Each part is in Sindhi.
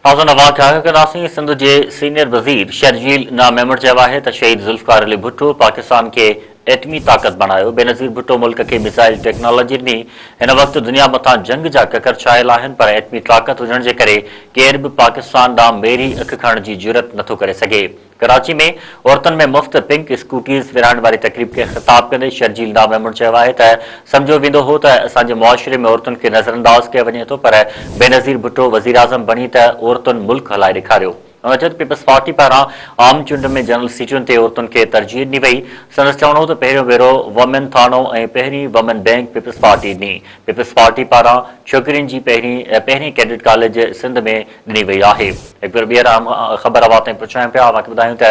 تازو نوان آگاهه ڪنداسين، سنڌ جي سينيئر وزير شرجيل انعام ميمڻ چيو آهي ته شهيد ذوالفقار علي ڀٽو پاڪستان کي ايٽمي طاقت بڻايو، بينظير ڀٽو ملڪ کي ميزائل ٽيڪنالاجي ڏني، هن وقت دنيا مٿان جنگ جا ڪڪر ڇانيل آهن پر ايٽمي طاقت هجڻ جي ڪري ڪير به پاڪستان ڏانهن ميري اک کڻڻ جي جرئت نٿو ڪري سگهي. ڪراچي ۾ عورتن ۾ مفت پنڪ اسڪوٽيز ورهائڻ واري تقريب کي خطاب ڪندي شرجيل انعام ميمڻ چيو آهي ته سمجهيو ويندو هو ته اسان جي معاشري ۾ عورتن کي نظرانداز ڪيو وڃي ٿو پر بينظير ڀٽو وزيراعظم بڻي ته عورتن ملڪ هلائي ڏيکاريو. هن چيو ته پيپلز پارٽي پاران عام چونڊن ۾ جنرل سيٽن تي عورتن کي ترجيح ڏني وئي. سندس چوڻ هو ته پهريون ڀيرو وومين ٿاڻو ۽ پهرين وومين بئنڪ پيپلز پارٽي ڏني. پيپلز پارٽي پاران ڇوڪرين جي پهرين پهرين ڪيڊٽ ڪاليج سنڌ ۾ ڏني وئي آهي. هڪ ڀيرو ٻيهر اهم خبر اوهان تائين پهچايون پيا، اوهان کي ٻڌايون ته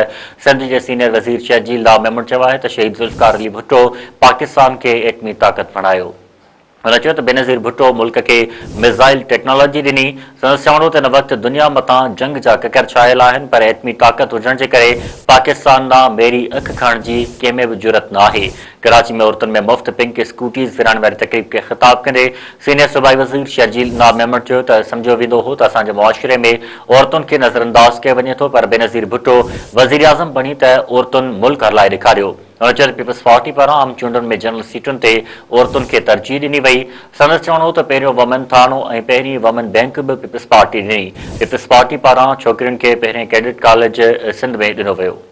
سنڌ جي سينيئر وزير شرجيل راء ميمڻ چيو آهي ته شهيد ذوالفقار علي ڀٽو پاڪستان کي ايٽمي طاقت بڻايو. هن چيو ته بينظير ڀٽو ملڪ کي ميزائل ٽيڪنالاجي ڏني. سندس چوڻ هو ته هن وقت دنيا مٿان جنگ جا ڪڪر ڇانيل آهن پر ايٽمي طاقت هجڻ جي ڪري پاڪستان ڏانهن ميري اک کڻڻ جي ڪنهن ۾ به جرئت نه آهي. ڪراچي ۾ عورتن ۾ مفت پنڪ اسڪوٽيز ورهائڻ واري تقريب کي خطاب ڪندي سينيئر صوبائي وزير شرجيل انعام ميمڻ چيو ته سمجهيو ويندو هو ته اسان جي معاشري ۾ عورتن کي نظرانداز ڪيو وڃي ٿو پر بينظير ڀٽو وزيراعظم بڻي ته عورتن ملڪ هلائي ڏيکاريو. هن چيو ته پيپلز پارٽي پاران عام چونڊن ۾ جنرل سيٽن تي عورتن کي ترجيح ڏني وئي. سندس چوڻ هو ته پهريون وومين ٿاڻو ۽ پهرين وومين بئنڪ به پيپلز پارٽي ڏني. پيپلز پارٽي پاران ڇوڪرين کي پهرين ڪيڊٽ ڪاليج سنڌ ۾ ڏنو ويو.